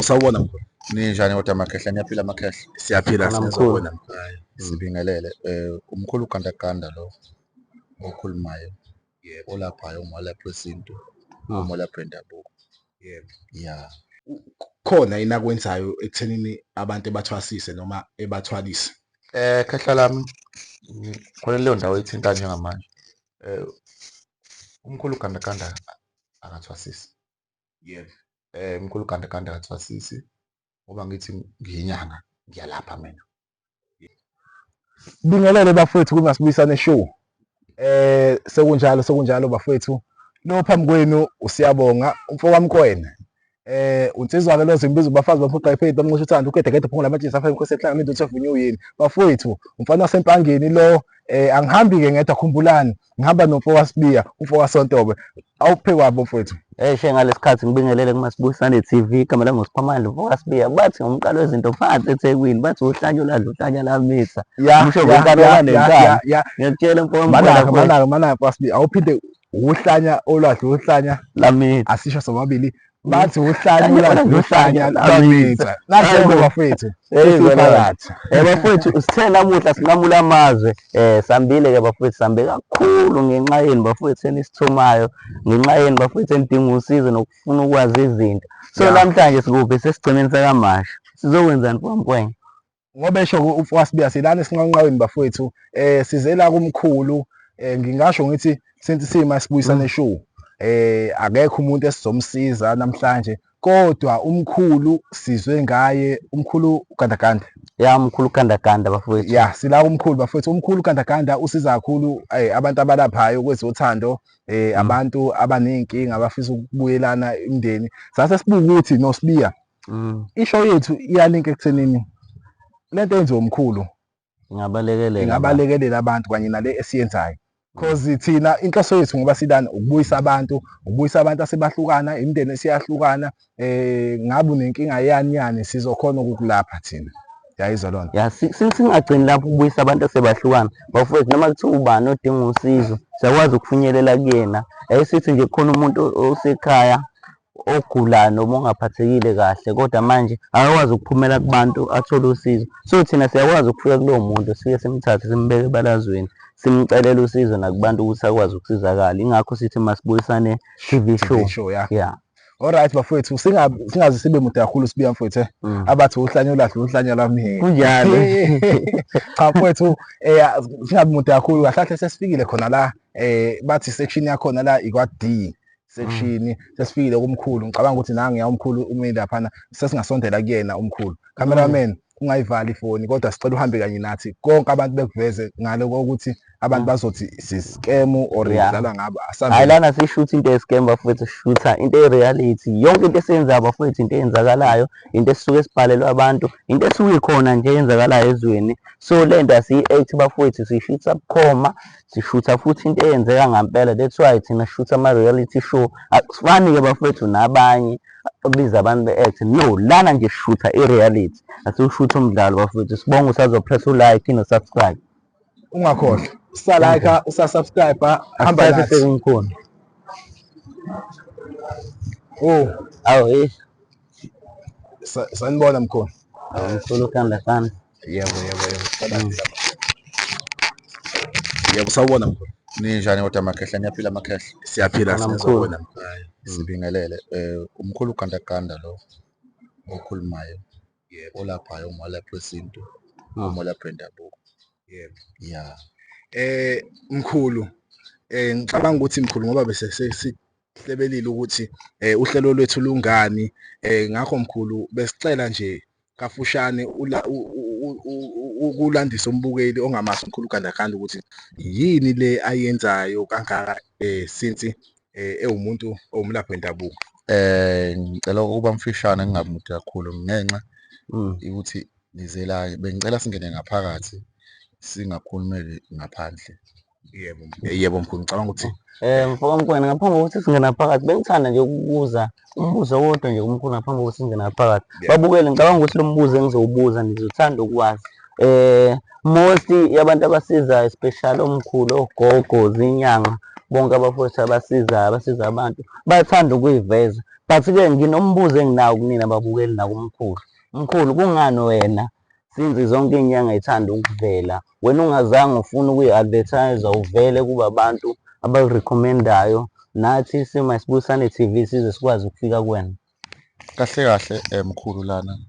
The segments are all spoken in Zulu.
Sawubona mkhulu. Ninjani kodwa makhehla, niyaphila makhehla? Siyaphila Khona siyezwa mkhulu. kuwena mkhulu. Sibingelele. Umkhulu uGandaganda lo okhulumayo, olaphayo, umelaphi wesintu, umelaphi wendabuko. Yebo. Ya. Khona yini akwenzayo ekuthenini abantu ebathwasise noma ebathwalise? Khehla lami, khona leyo ndawo ethinta njengamanje. Umkhulu uGandaganda akathwasisi. Yebo. Umkhulu uGandaganda akathwasisi ngoba ngithi ngiyinyanga, ngiyalapha mina. Bingelele bafowethu kuMasibuyisane Show. Sekunjalo sekunjalo bafowethu. Lo phambi kwenu uSiyabonga umfo kaMkwena. Unsizwa ke lo zimbiza bafazi baphuqa iphedi bamncisha uthando ugedegede phungula amatshisi afa inkosi ehlangana into evunywe yini. Bafowethu umfana wasempangeni lo, angihambi ke ngedwa, khumbulani ngihamba nomfo kaSibiya, umfo kaSontobe. Awuphe kwabo mfowethu. She ngalesikhathi ngibingelele kuMasibuyisane TV, igama lami nguSiphamandla umfo kaSibiya. Bathi ngumqalo wezinto phansi eThekwini, bathi uhlanya uladla uhlanya lamisa. Usho ngenkani oba nenkani. Ngiyakutshela mfo kaMkwena, Manaka, mfowethu. manaka, manaka mfo kaSibiya, awuphinde uhlanya olwadla uhlanya lamisa. Asisho sobabili. Bathi uhlanya Uhlanya uladla uladla uhlanya uhlanya lamisa. lamisa. Nakho bafethu. Hey, Sesiphakathi. Bafowethu, sithe namuhla sinqamula amazwe. Sambile ke bafowethu, sambe kakhulu ngenxa yenu bafowethu enisithumayo, ngenxa yenu bafowethu enidinga usizo nokufuna ukwazi izinto. So namhlanje sikuphi? Sesigcemeni sakaMashu. Sizokwenzani mfowethu? Ngoba esho umfo kaSibiya, silana esinqanqaweni bafowethu. Sizela kumkhulu. Ngingasho ngithi since sima sibuyisane show. Akekho umuntu esizomsiza namhlanje, kodwa umkhulu sizwe ngaye, umkhulu uGandaganda. Ya, umkhulu uGandaganda bafowethu. Ya, sila umkhulu bafowethu. Umkhulu uGandaganda usiza kakhulu abantu abalaphayo kwezothando, abantu abaney'nkinga abafisa ukubuyelana imindeni. Sase sibuka ukuthi noSibiya, ishow yethu iyalinka ekuthenini lento eyenziwa umkhulu ingabalekelela ingabalekelela abantu kanye nale esiyenzayo. Because thina inhloso yethu ngoba silana ukubuyisa abantu, ukubuyisa abantu asebahlukana, imindeni esiyahlukana, ngabe unenkinga yani yani, sizokhona ukukulapha thina. Yayizwa lona. Ya, singagcini lapho ukubuyisa abantu asebahlukana. Bafowethu, noma kuthiwa ubani odinga usizo, siyakwazi ukufinyelela kuyena. Sithi nje khona umuntu osekhaya ogulayo noma ongaphathekile kahle, kodwa manje akakwazi ukuphumela kubantu athole usizo. So thina siyakwazi ukufika kulowo muntu, sifike simthathe simbeke ebalazweni, simcelele usizo nakubantu ukuthi akwazi ukusizakala. Ingakho sithi Masibuyisane TV show. TV show, ya. Yeah. Alright bafowethu, singaze sibe mude kakhulu Sibiya mfowethu. Abathi uhlanya ulahle uhlanya lwami. Kunjalo. Cha mfowethu, singabi mude kakhulu, kahle kahle sesifikile khona la, bathi section yakhona la ikwa D section, sesifikile kumkhulu. Ngicabanga ukuthi nangiya umkhulu umile laphana, sesingasondela kuyena umkhulu. Cameraman, ungayivali ifoni, kodwa sicela uhambe kanye nathi. Konke abantu bekuveze ngale kokuthi abantu bazothi si-scam or idlala ngabo. Asambe. Hayi, lana sishutha into ye-scam bafowethu, sishutha into ye-reality. Yonke into esiyenzayo bafowethu, into eyenzakalayo, into esisuke sibhalelwe abantu, into esuke ikhona nje eyenzakalayo ezweni. So le nto asiyi-act bafowethu, siyishutha bukhoma, sishutha futhi into eyenzeka ngampela. That's why thina sishutha ama-reality show. Akusifani-ke bafowethu nabanye abiza abantu be-act. No, lana nje sishutha i-reality, asiwushutha umdlalo bafowethu. Sibonga usazopress u-like no-subscribe. Ungakhohlwa usa-like, usa-subscribe, hamba Asithathe nathi. sekungikhona. Oh. Awu, eh. Sanibona mkhulu. Awu, mkhulu uGandaganda. Yebo, yebo, yebo. Yebo, sawubona mkhulu. Ninjani kodwa makhehla, niyaphila makhehla? Siyaphila, Khona siyezwa mkhulu. kuwena mkhulu. Sibingelele. Umkhulu uGandaganda lo okhulumayo, olaphayo, umelaphi wesintu, umelaphi wendabuko. Yebo. Ya. Mkhulu, ngicabanga ukuthi mkhulu ngoba bese sesihlebelile ukuthi uhlelo lwethu lungani, ngakho mkhulu besicela nje kafushane ukulandisa umbukeli ongamazi umkhulu uGandaganda ukuthi yini le ayenzayo kangaka, since ewumuntu owumlaphi wendabuko. Ngicela ukuba mfishane ngingabi mude kakhulu ngenxa ukuthi nizela, bengicela singene ngaphakathi singakhulumeli ngaphandle. Yebo, yebo mkhulu, ngicabanga ukuthi Mfo kaMkwena, ngaphambi kokuthi singene ngaphakathi bengithanda nje ukubuza umbuzo owodwa nje kumkhulu ngaphambi kokuthi singene ngaphakathi. Babukele, ngicabanga ukuthi lo mbuzo engizowubuza nizothanda ukwazi. Most yabantu abasizayo, especially omkhulu, ogogo, zinyanga, Bonke abafowethu abasizayo, abasiza abantu, bayathanda ukuyiveza. But-ke nginombuzo enginawo kunina ababukeli nakumkhulu. Mkhulu, kungani wena since zonke iy'nyanga y'thanda ukuvela, wena ungazange ufune ukuyi-advertise-a uvele kube abantu abaku-recommend-ayo, nathi siMasibuyisane TV size sikwazi ukufika kuwena? Kahle kahle mkhulu lana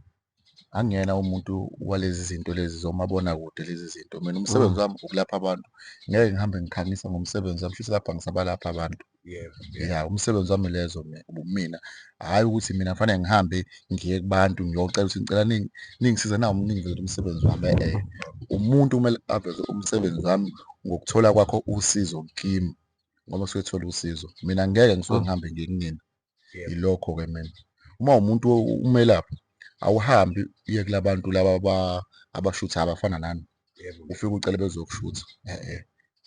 angiyena umuntu walezi zinto lezi zomabonakude lezi zinto. Mina umsebenzi wami ukulapha abantu, ngeke ngihambe ngikhangisa ngomsebenzi wami shuthi lapha ngisabalapha abantu. Yebo. Ya, umsebenzi wami lezo ubumina, hhayi ukuthi mina kufanele ngihambe ngiye kubantu ngiyocela ukuthi ngicela ningisize nawu ningivezele umsebenzi wami. E-e, umuntu kumele aveze umsebenzi wami ngokuthola kwakho usizo kimi ngoba usuke ethole usizo. Mina ngeke ngisuke ngihambe ngiye kunina. Yilokho-ke mina. Uma umuntu umelaphi awuhambi uye kulabantu laba abashutha abafana nani, ufike ucele bezokushutha. E-e,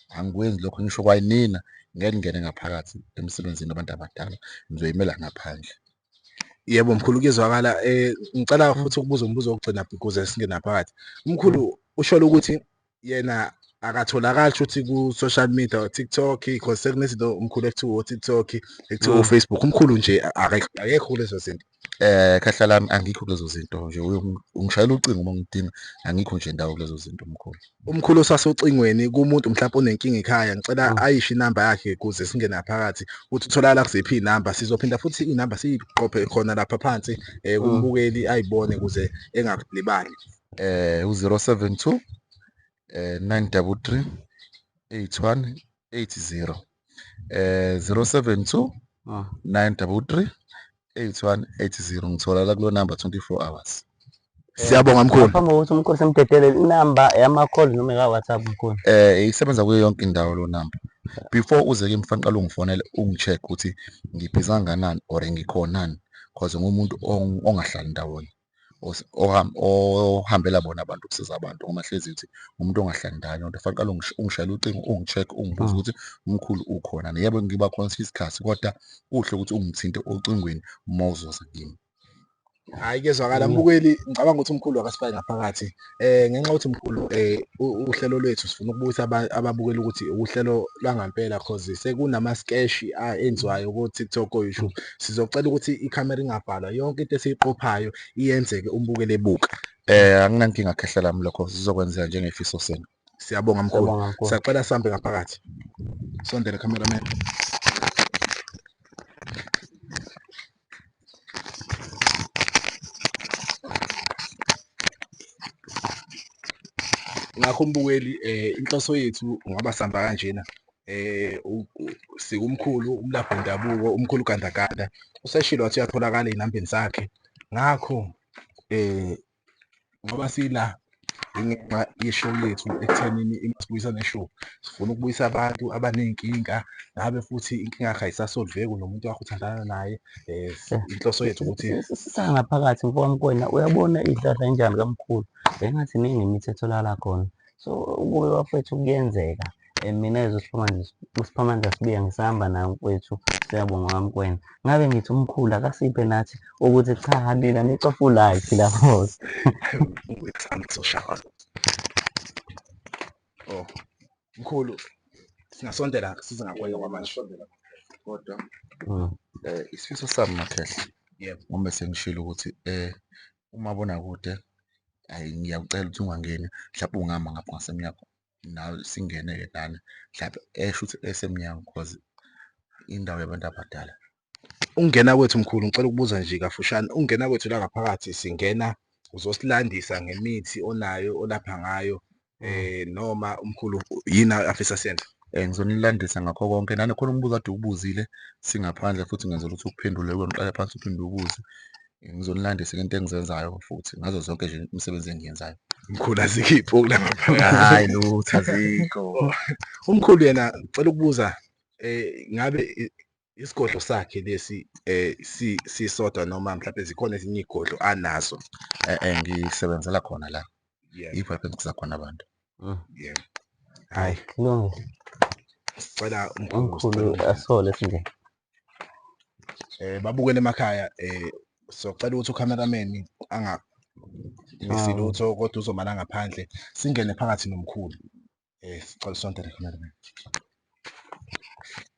angikwenzi lokho ngisho kwayinina ngeke ngingene ngaphakathi emsebenzini wabantu abadala, ngizoyimela ngaphandle. Yebo mkhulu, kuyezwakala. Ngicela futhi ukubuza umbuzo wokugcina ukuze singene ngaphakathi. Mkhulu, usholo ukuthi yena akatholakali shuthi ku-social media or TikTok, because sekunezinto umkhulu ekuthiwa o-TikTok, ekuthiwa o-Facebook. Umkhulu nje akekho kulezo zinto. Khehla lami angikho kulezo zinto nje, ungishayela ucingo uma ungidinga, angikho nje ndawo kulezo zinto mkhulu. Umkhulu osasocingweni kumuntu mhlawumbe onenkinga ekhaya, ngicela ayisho inamba yakhe ukuze singene ngaphakathi, ukuthi utholakala kuziphi iy'namba. Sizophinda futhi iy'namba siyiqophe khona lapha phansi kumbukeli ayibone ukuze engakulibali. U-072 933 8180, 072 933 8180, ngitholakala kulo number 24 hours. Siyabonga mkhulu. Ngaphambi kokuthi umkhulu simdedele, inamba yama-call noma eka-WhatsApp mkhulu? Isebenza kuyo yonke indawo lo number. Before uze kimi kufanele uqale ungifonele ungi-check ukuthi ngibhizi kangakanani or ngikhonani, cause ngumuntu ongahlali ndawonye, ohambela bona abantu ukusiza abantu, ngoba hlezi ngithi umuntu ongahlali ndawonye. Kufanele uqale ungishayele ucingo ungi-check ungibuze ukuthi umkhulu ukhona. Yebo, ngiba khona isikhathi, kodwa kuhle ukuthi ungithinte ocingweni uma uzoza kimi. Hhayi, kuyezwakala mbukeli, ngicabanga ukuthi umkhulu akasifake ngaphakathi. Ngenxa yokuthi mkhulu uhlelo lwethu sifuna ukubuyisa ababukeli ukuthi uhlelo lwangampela, cause sekunama-sketch enziwayo ko-TikTok, ko-YouTube. Sizocela ukuthi ikhamera ingavalwa, yonke into esiyiqophayo iyenzeke umbukeli ebuka. Anginankinga khehla lami, lokho sizokwenzeka njengefiso senu. Siyabonga mkhulu. Siyabonga mkhulu. Siyacela sihambe ngaphakathi. Sondela cameraman. Ngakho mbukeli, inhloso yethu ngoba sihamba kanjena, sikumkhulu umlaphi wendabuko, umkhulu Gandaganda useshilo wathi uyatholakala ey'nambeni zakhe. Ngakho ngoba sila ingenxa ye-show yethu ekuthenini iMasibuyisane Show, sifuna ukubuyisa abantu abaney'nkinga, ngabe futhi inkinga yakhe ayisasolveki nomuntu wakho uthandana naye. Inhloso yethu ukuthi Sisangaphakathi mfowethu, uyabona iy'hlahla enjani kamkhulu, engathi iningi imithi etholakala khona. So ukube bafethu kuyenzeka, mina as uSiphamandla Sibiya ngisahamba naye mfowethu, siyabonga kaMkwena. Ngabe ngithi umkhulu akasiphe nathi ukuthi cha nina nicofa u-like lapho. Oh, mkhulu singasondela size ngakwena kwamanje. Kodwa isifiso sami makhehla, Yebo. ngoba sengishilo ukuthi umabonakude ayi ngiyacela ukuthi ungangeni, mhlawumbe ungama ngapha ngasemnyango nawe singene-ke nani, mhlawumbe esho ukuthi esemnyango cause indawo yabantu abadala. Ukungena kwethu mkhulu, ngicela ukubuza nje kafushane, ukungena kwethu la ngaphakathi singena uzosilandisa ngemithi onayo olapha ngayo, noma umkhulu yini afisa siyenze? Ngizonilandisa ngakho konke, nani khona umbuzo kade uwubuzile singaphandle futhi ngenzela ukuthi ukuphendule wena uqale phansi uphinde ubuze. Ngizonilandisa ngento engizenzayo futhi ngazo zonke nje imisebenzi engiyenzayo. Mkhulu azikho iy'mpuku la ngaphakathi. Hhayi lutho azikho. Umkhulu yena ngicela ukubuza, ngabe isigodlo sakhe lesi sisodwa noma mhlawumbe zikhona ezinye iy'godlo anazo? Ngisebenzela khona la. Yebo. Yikho lapho engisiza khona abantu. Yebo. Hhayi. Kulungile. Sicela umkhulu, Umkhulu sicela asole singene. Babukele emakhaya, socela ukuthi ucameraman angamisi lutho kodwa uzoma la ngaphandle, singene phakathi nomkhulu. Sicela usondele cameraman.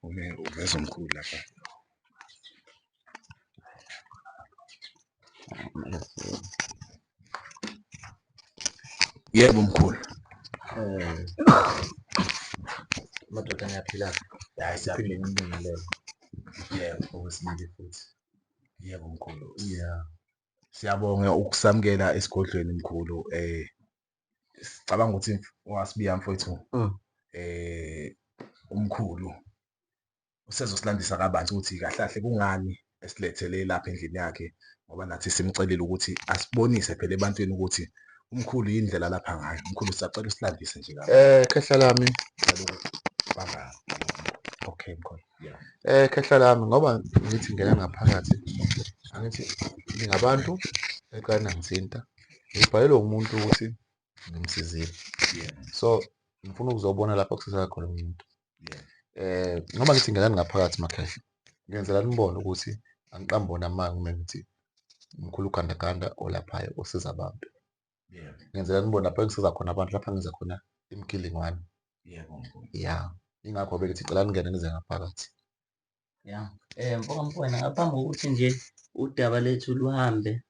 Uveza umkhulu lapha. Yebo mkhulu. Madoda niyaphila. Hayi siyaphila. Ngibingelele Yebo. okwesibili futhi. Yebo mkhulu. Yeah. Siyabonga ukusamukela esigodlweni mkhulu. Sicabanga ukuthi wasibiya mfowethu. Umkhulu usezosilandisa kabanzi ukuthi kahle kahle kungani esilethele lapha endlini yakhe, ngoba nathi simcelile ukuthi asibonise phela ebantwini ukuthi umkhulu yindlela lapha ngayo. Mkhulu siyacela usilandise nje kabanzi. Khehla lami. Bamba. Okay mkhulu. Yeah. Khehla lami, ngoba ngithi ngena ngaphakathi, angithi ningabantu eqala nangithinta, ngibhalelwe umuntu ukuthi ngimsizile. So ngifuna ukuzobona lapho kusizeka khona umuntu. Ngoba ngithi ngenani ngaphakathi makhehla, ngenzela nibone ukuthi angiqambi wona amanga uma ngithi umkhulu ugandaganda olaphayo osiza abantu. Ngenzela nibone lapho engisiza khona abantu, lapho ngenza khona imigilingwane. Yebo mkhulu. Yeah, ingakho bekithi cela ningene nize ngaphakathi. Yeah. Mfoka Mkwena, ngaphambi kokuthi nje udaba lethu luhambe,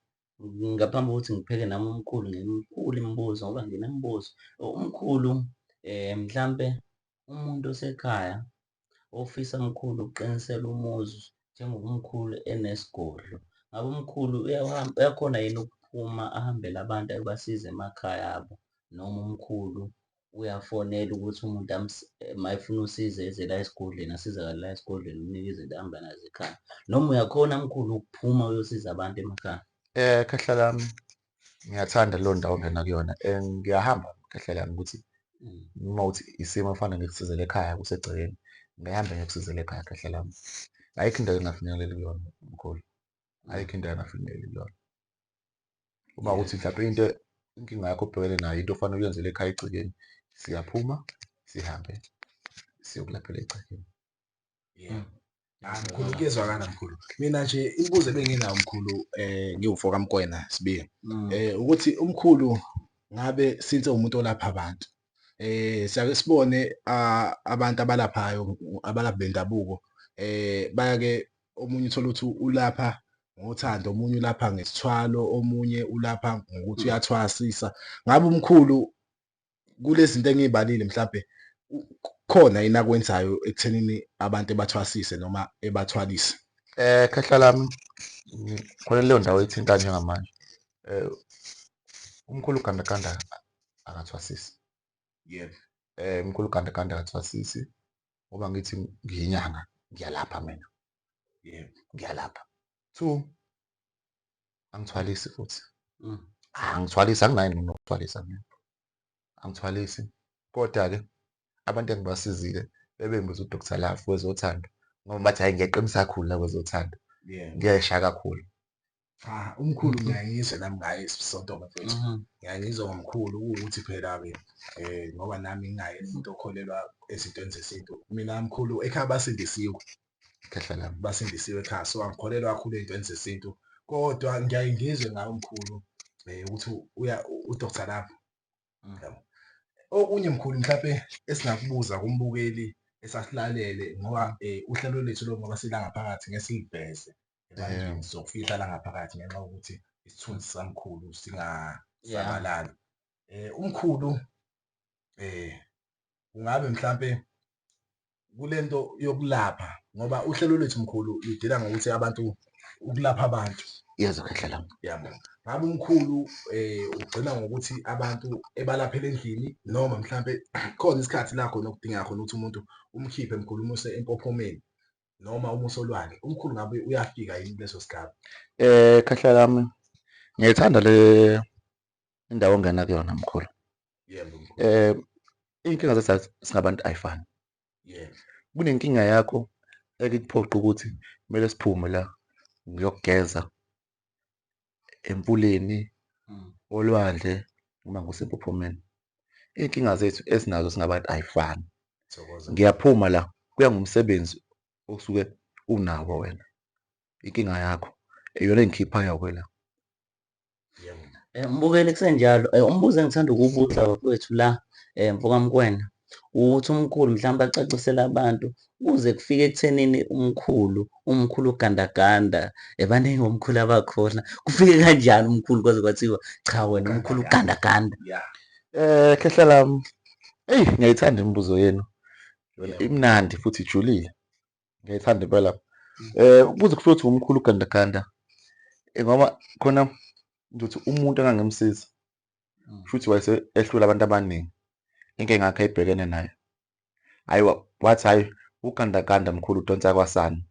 ngaphambi kokuthi ngipheke nami umkhulu ngimkhulu imibuzo ngoba nginemibuzo. Umkhulu mhlampe umuntu osekhaya ofisa mkhulu ukuqinisela umuzi njengoba umkhulu enesigodlo, ngabe umkhulu uyakhona yini ukuphuma ahambele abantu ayobasiza emakhaya abo, noma umkhulu uyafonela ukuthi umuntu uma efuna usizo eze la esigodlweni asizakale la esigodlweni, umnike izinto ahambe nazo ekhaya, noma uyakhona mkhulu ukuphuma uyosiza abantu emakhaya? Khehla lami, ngiyathanda leyo ndawo ongena kuyona. Ngiyahamba khehla lami ukuthi uma uthi isimo efana ngikusizele ekhaya kusegcekeni, ngiyahamba ngiyokusizela ekhaya khehla lami. Ayikho indawo engingafinyeleli kuyona mkhulu, ayikho indawo engingafinyeleli kuyona. Uma ukuthi mhlawumbe into inkinga yakho obhekene nayo into ofanele uyenzele ekhaya egcekeni, siyaphuma sihambe siyokulaphela egcekeni. Yeah. Mkhulu kuyezwakala mkhulu. Mina nje imibuzo ebenginayo mkhulu, ngiwumfo kaMkwena Sibiya. Ukuthi umkhulu ngabe since umuntu olapha abantu, siyake sibone abantu abalaphayo, abalaphi bendabuko, bayake omunye uthola ukuthi ulapha ngothando, omunye ulapha ngesithwalo, omunye ulapha ngokuthi uyathwasisa. Ngabe umkhulu kulezi zinto engiyibalile mhlambe khona yini akwenzayo ekuthenini abantu ebathwasise noma ebathwalise? Khehla lami, khona leyo ndawo ethinta njengamanje. Umkhulu ugandaganda akathwasisi. Yebo. Umkhulu ugandaganda akathwasisi ngoba ngithi ngiyinyanga, ngiyalapha mina. Yebo. Ngiyalapha. 2, angithwalisi futhi. Angithwalisi, anginayo nokuthwalisa mina. Angithwalisi. Kodwa-ke abantu engibasizile bebembuza uDr Love kwezothando, ngoba bathi hayi ngiyaqinisa kakhulu la kwezothando. Ngiyayishaya kakhulu. Cha, umkhulu ngiyangizwa nami ngaye isonto mfethu. Ngiyangizwa ngomkhulu ukuthi phela-ke ngoba nami ngingaye umuntu okholelwa ezintweni zesintu. Mina mkhulu ekhaya basindisiwe. Khehla lami. Basindisiwe ekhaya, so angikholelwa kakhulu ey'ntweni zesintu. Kodwa ngiyaye ngizwe ngawe mkhulu ukuthi uya uDr Love. Yabo. Okunye mkhulu mhlawumbe esingakubuza kumbukeli esasilalele, ngoba uhlelo lethu lo ngoba sila ngaphakathi ngesiliveze ebantwini, sokufihla la ngaphakathi ngenxa yokuthi isithunzi samkhulu singasabalali. Umkhulu ungabe mhlambe kulento yokulapha, ngoba uhlelo lethu mkhulu lidila ngokuthi abantu ukulapha abantu. Yezwa khehla lami. Yabo. Ngabe umkhulu ugcina ngokuthi abantu ebalaphele endlini, noma mhlambe khona isikhathi la khona okudingeka khona ukuthi umuntu umkhiphe mkhulu umuse empophomeni noma umuse olwandle, umkhulu ngabe uyafika yini kuleso sigaba? Khehla lami, ngiyayithanda le indawo ongena kuyona mkhulu. Yebo mkhulu. Iy'nkinga zethu singabantu ayifani. Yebo. Kunenkinga yakho ekuphoqa ukuthi kumele siphume la ngiyokugeza emfuleni, olwandle noma ngosempophomeni. Iy'nkinga zethu esinazo singabantu ayifani. Thokoza. Ngiyaphuma la, kuya ngomsebenzi osuke unawo wena. Inkinga yakho iyona engikhiphayo-ke la. Yebo. Mbukeli kusenjalo, umbuzo engithanda ukuwubuza bafowethu la, mfoka Mkwena. Ukuthi umkhulu mhlawumbe acacisele abantu kuze kufike ekuthenini umkhulu, umkhulu ugandaganda, baningi omkhulu abakhona. Kufike kanjani umkhulu kwaze kwathiwa cha wena umkhulu ugandaganda? Yeah. Khehla lami, eyi ngiyayithanda imibuzo yenu. Yona imnandi futhi ijulile. Ngiyayithanda impela. Ukuze kufike ukuthi umkhulu ugandaganda, ngoba khona ngizothi umuntu engangimsiza futhi wayese ehlula abantu abaningi inkinga yakhe ayibhekene nayo. Hhayi wathi hhayi ugandaganda mkhulu udonsa kwasani,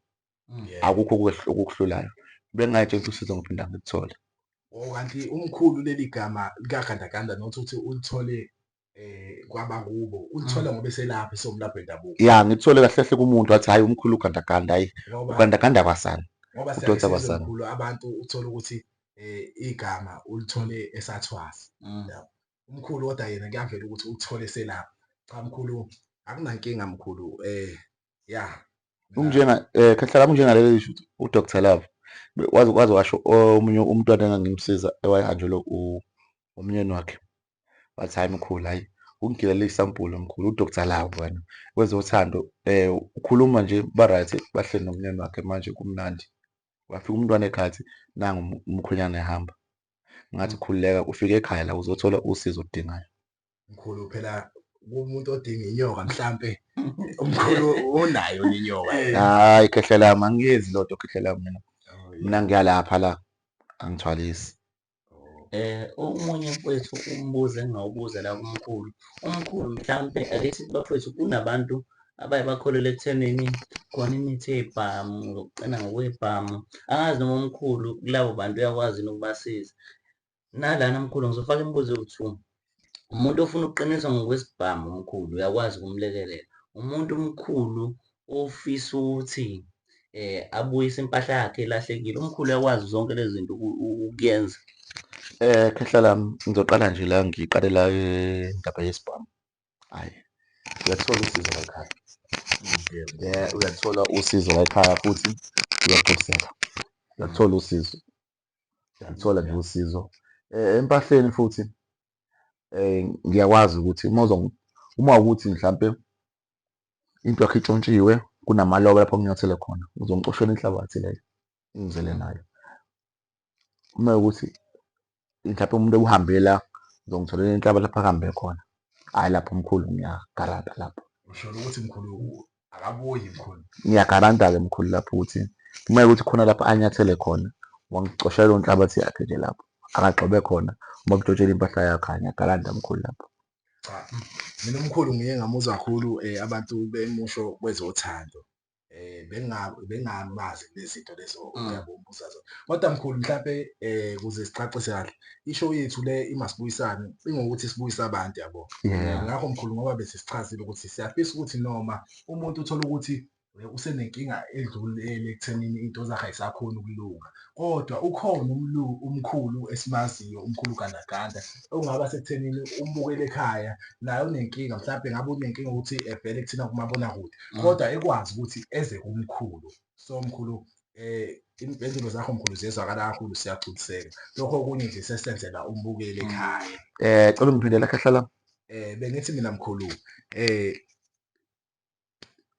akukho okukuhlulayo. Bengingayitshela ukuthi usizo ngiphinda ngikuthole. Oh, kanti umkhulu leli gama likagandaganda not ukuthi ulithole kwabakubo, ulithole ngoba eselapha esewumlaphi wendabuko. Ya, ngithole kahle kahle kumuntu wathi hhayi umkhulu ugandaganda, hhayi ugandaganda kwasani. Ngoba Udonsa siyake sizwe kwasani. mkhulu abantu uthola ukuthi igama ulithole esathwasa. Yabo. Umkhulu kodwa yena kuyavela ukuthi uthole selapha. Cha mkhulu akunankinga mkhulu, ya. Unjenga khehla lami unjengaleli lisho ukuthi uDr Love waze washo omunye umntwana engangimsiza ewayehanjelwe umyeni wakhe. Wathi hhayi mkhulu, hhayi ungigilele isampula mkhulu uDr Love wena kwezothando, ukhuluma nje ba right bahleli nomyeni wakhe manje kumnandi. Wafika umntwana ekhaya athi nangu umkhwenyana ehamba. Ngathi khululeka ufike ekhaya la uzothola usizo oludingayo. Mkhulu phela kumuntu odinga inyoka mhlambe umkhulu unayo inyoka. Hayi khehla lami angiyenzi loo nto khehla lami mina. Mina ngiyalapha la angithwalisi. Omunye mfowethu umbuzo engingawubuza la kumkhulu, umkhulu mhlampe ake sithi bafowethu kunabantu abaye bakholelwa ekuthenini khona imithi yey'bhamu zokucina ngokwey'bhamu. Angazi noma umkhulu kulabo bantu uyakwazi yini ukubasiza. Nalana mkhulu ngizofaka imibuzo ewu-two. Umuntu ofuna ukuqiniswa ngokwesibhamu umkhulu uyakwazi ukumlekelela. Umuntu omkhulu ofisa ukuthi abuyise impahla yakhe elahlekile, umkhulu uyakwazi zonke lezi zinto ukuyenza. Khehla lami ngizoqala nje la ngiqale la indaba yesibhamu. Hhayi uyathola usizo la ekhaya. Uyathola usizo la ekhaya futhi uyagculiseka. Uyathola usizo. Uyathola nje usizo. Empahleni futhi ngiyakwazi ukuthi uma ukuthi mhlampe into yakho itshontshiwe kunamaloba lapho nginyathele khona uzongicoshela inhlabathi leyo ngizele nayo. Uma ukuthi mhlawumbe umuntu uhambe la uzongitholela inhlabathi lapho akuhambe khona. Hhayi lapho mkhulu ngiyagaranta lapho. Usho ukuthi mkhulu akabuyi mkhulu. Ngiyagaranta-ke mkhulu lapho ukuthi uma ukuthi khona lapho anyathele khona wangicoshela leyo nhlabathi yakhe nje lapho akagxobe khona uma kutshontshela impahla yakhe, hhayi ngiyagaranta mkhulu lapho. Cha, mina umkhulu ngiye ngamuzwa kakhulu abantu bemusho kwezothando. Bengamazi lezinto lezo uyabombuza zona. Kodwa mkhulu mhlambe kuze sicacise kahle ishow yethu le imasibuyisane ingokuthi sibuyise abantu yabo. Ngakho mkhulu ngoba bese sichazile ukuthi siyafisa ukuthi noma umuntu uthola ukuthi usenenkinga edlulele ekuthenini into zakhe ayisakhoni ukulunga, kodwa ukhona umkhulu esimaziyo, umkhulu gandaganda ongaba sekuthenini umbukele ekhaya naye unenkinga, mhlambe ngabe unenkinga ukuthi evele kuthina kumabonakude, kodwa ekwazi ukuthi eze kumkhulu. So mkhulu impendulo zakho mkhulu ziyezwakala kakhulu, siyagculiseka. Lokho okunye nje sesenzela umbukeli ekhaya. Cela ungiphindele khehla lami. Bengithi mina mkhulu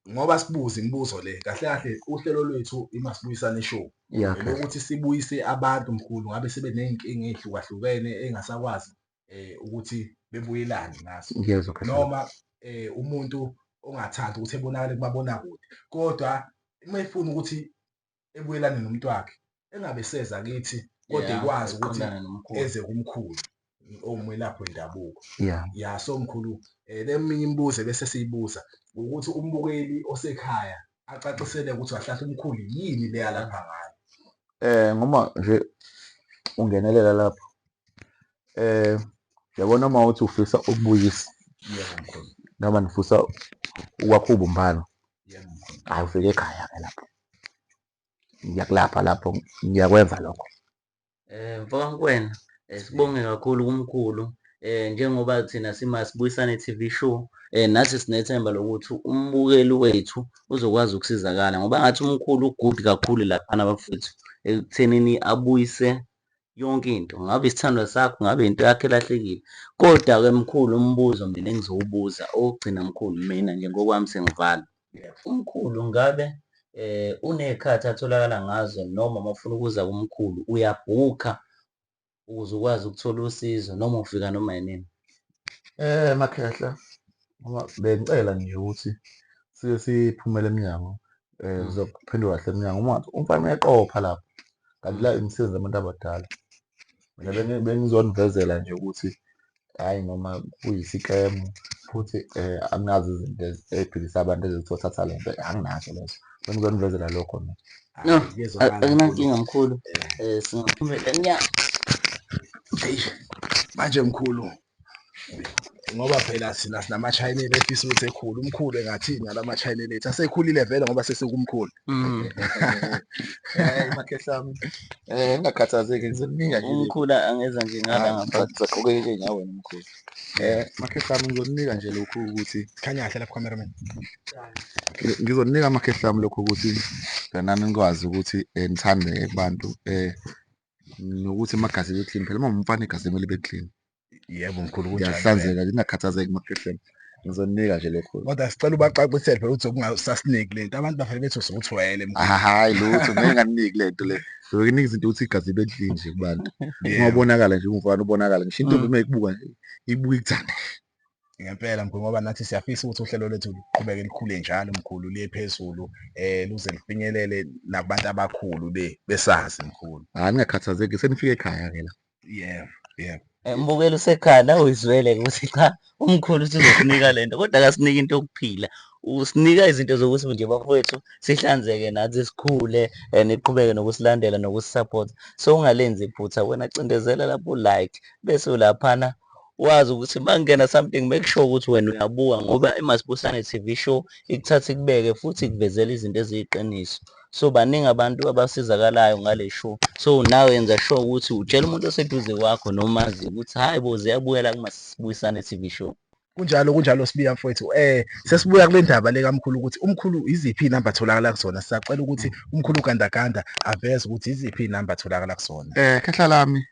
ngoba sibuza imibuzo le kahle kahle uhlelo lwethu imasibuyisane show. Lokuthi sibuyise abantu mkhulu ngabe sebe nezinkinga ezihlukahlukene engasakwazi ukuthi bebuyelane ngaso. Noma umuntu ongathandi ukuthi ebonakale kumabonakude kodwa uma efuna ukuthi ebuyelane nomuntu wakhe engabe seza kithi kodwa ekwazi ukuthi eze kumkhulu owumelaphi wendabuko. Ya, so mkhulu leminye imibuzo bese siyibuza ukuthi umbukeli osekhaya acacisele ukuthi kahle umkhulu yini le alapha ngayo. Ngoba nje ungenelela lapho. Yabona uma uthi ufisa ukubuyisa. Yebo mkhulu. Noma nifisa ukwakha ubumbano. Yebo mkhulu. Hayi ufike ekhaya ke lapho. Ngiyakulapha lapho, ngiyakwenza lokho. Mfoka Nkwena, sibonge kakhulu kumkhulu. Njengoba thina simasibuyisane TV show, nathi sinethemba lokuthi umbukeli wethu uzokwazi ukusizakala ngoba ngathi umkhulu ugood kakhulu laphana bafethu ekuthenini abuyise Yonke into, ngabe isithandwa sakho, ngabe into yakho elahlekile. Kodwa-ke mkhulu umbuzo mina engizowubuza owokugcina mkhulu mina nje ngokwami sengivala. Umkhulu ngabe uney'khathi atholakala ngazo noma uma ufuna ukuza kumkhulu uyabhukha ukuze ukwazi ukuthola usizo noma ufika noma yinini? Makhehla, ngoba bengicela nje ukuthi sike siphumele emnyango, sizophendula kahle emnyango. Uma umfana uyeqopha lapha, kanti la imisebenzi yabantu abadala. Mina bengizonivezela nje ukuthi hhayi noma kuyisikemu futhi anginazo izinto ey'philisa abantu ezithi othatha le nto, anginazo lezo. Bengizonivezela lokho mina. No, akunankinga mkhulu. Singaphumela emnyango. Manje mkhulu, ngoba phela thina sinama-channel efisa ukuthi ekhulu, umkhulu engathini ngalama-channel ethu asekhulile vele ngoba sesikumkhulu. Makhehla ami, ngingakhathazeki ngizoninika nje. Umkhulu angeza nje ngala ngapha. Ngizaqhubeka ey'nyaweni mkhulu. Makhehla ami ngizoninika nje lokhu ukuthi Khanya kahle lapho cameraman. Ngizoninika amakhehla ami lokhu ukuthi nani nikwazi ukuthi nithandeke kubantu nokuthi amagazi ebe clean phela uma umfana igazi kumele libe clean. Yebo mkhulu, kunjalo. Ngiyahlanzeka, ngingakhathazeki makhehleni. Ngizoninika nje lokho. Kodwa sicela ubacacisele phela ukuthi ungasasiniki lento. Abantu bavele bethi usuthwele mkhulu. Hayi lutho, ngeke nganiki lento le. Nginika izinto ukuthi igazi libe clean nje kubantu. Uma ubonakala nje umfana ubonakala ngisho intombi uma ikubuka nje ibuka ikuthande. Ngempela mkhulu, ngoba nathi siyafisa ukuthi uhlelo lwethu luqhubeke likhule njalo mkhulu, liye phezulu, luze lufinyelele nakubantu abakhulu le besazi mkhulu. Hayi ningakhathazeki, senifike ekhaya ke la. Yebo, yebo. Mbukeli usekhaya nawe uyizwele ukuthi cha umkhulu usuzosinika lento kodwa akasiniki into yokuphila, usinika izinto zokuthi nje bafowethu sihlanzeke nathi sikhule, niqhubeke nokusilandela nokusisupport. So ungalenzi iphutha wena, cindezela lapho like bese ulaphana wazi ukuthi makungena something make sure ukuthi wena uyabuka, ngoba iMasibusane TV show ikuthatha ikubeke futhi ikuvezela izinto eziyiqiniso. So baningi abantu abasizakalayo ngale show, so nawe yenza sure ukuthi utshela umuntu oseduze kwakho nomazi ukuthi hayi bo ziyabuyela kuMasibuyisane TV show. Kunjalo, kunjalo Sibiya mfowethu. Sesibuya kule ndaba le kamkhulu ukuthi umkhulu iziphi iy'namba atholakala kuzona. Sisacela ukuthi umkhulu uGandaganda aveze ukuthi iziphi iy'namba atholakala kuzona. Khehla lami,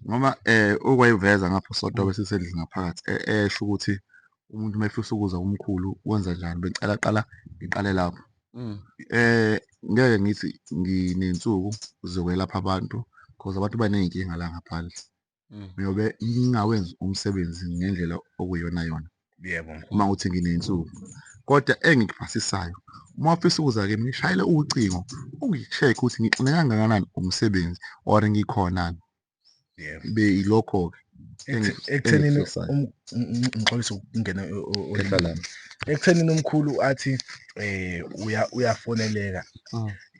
ngoba okwayiveza ngapha uSotobe sisendlini ngaphakathi, esho ukuthi umuntu uma efisa ukuza kumkhulu wenza njani. Bengicela qala ngiqale lapho. Ngeke ngithi nginensuku zokwelapha abantu because abantu baney'nkinga la ngaphandle. Ngiyobe ngingawenzi umsebenzi ngendlela okuyiyona yona. Yebo. Uma ukuthi nginey'nsuku. Kodwa engikuphasisayo, uma ufisa ukuza kimi ngishayele ucingo ungi-check ukuthi ngixine kangakanani umsebenzi or ngikhonani. Yebo. Be yilokho-ke Ekuthenini engikufisayo. Ngixolise ukungena Khehla lami. Ekuthenini umkhulu athi uyafoneleka.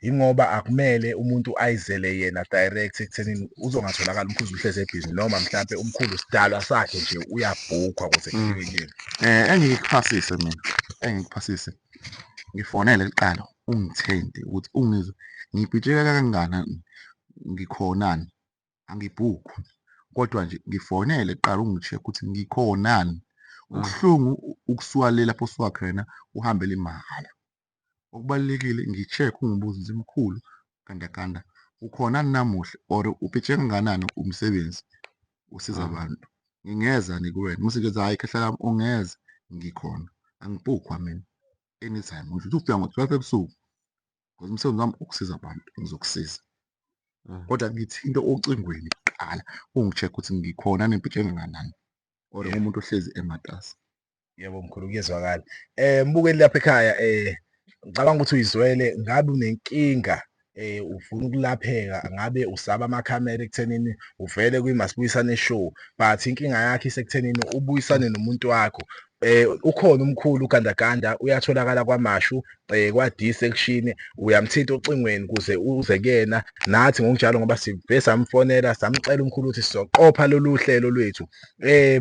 Ingoba akumele umuntu ayizele yena direct ekuthenini uzongatholakala umkhuzi uhlezi ebhizi, noma mhlampe umkhulu sidalwa sakhe nje uyabhukhwa ukuze kufike kuyena. Engikuphasise mina, engikuphasise ngifonele kuqala ungithinte ukuthi ungizwe ngibhitsheke kangakanani, ngikhonani, angibhukhwa kodwa nje ngifonele kuqala ungi-check ukuthi ngikhonani. Kubuhlungu ukusuka le lapho osuka khona uhambele mahhala. Okubalulekile ngi-check ungibuze ukuthi mkhulu Gandaganda ukhona namuhla or ubhitsheke kangakanani umsebenzi usiza abantu. Ngingeza kuwena mase ngithi hayi khehla lami ungeza ngikhona, angibhukhwa mina anytime. Ngisho ukuthi ufika ngo-12 ebusuku because umsebenzi wami ukusiza abantu, ngizokusiza. Kodwa ngithinte ocingweni kuqala ungi-check ukuthi ngikhona nempitshe engakanani or umuntu ohlezi ematasa. Yebo mkhulu, kuyezwakala. Mbukeli lapha ekhaya, ngicabanga ukuthi uyizwele, ngabe unenkinga, ufuna ukulapheka, ngabe usaba amakhamera ekuthenini uvele kwiMasibuyisane show, but inkinga yakhe isekuthenini ubuyisane nomuntu wakho. Ukhona umkhulu uGandaganda, uyatholakala kwaMashu, kwa D section, uyamthinta ocingweni ukuze uze kuyena. Nathi ngokunjalo ngoba sive samfonela samcela umkhulu ukuthi sizoqopha lolu hlelo lwethu.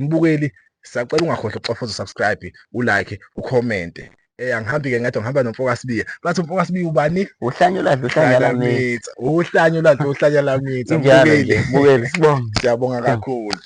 Mbukeli, siyacela ungakhohlwa ukucofoza usubscribe, ulike, ucomment. Angihambi-ke ngedwa, ngihamba noMfoka Sibiya. Bathi uMfoka Sibiya ubani? Uhlanyo lwadla uhlanya lamitha. Uhlanyo lwadla uhlanya lamitha. Injalo Mbukeli. nje, mbukeli, sibonge. Siyabonga kakhulu.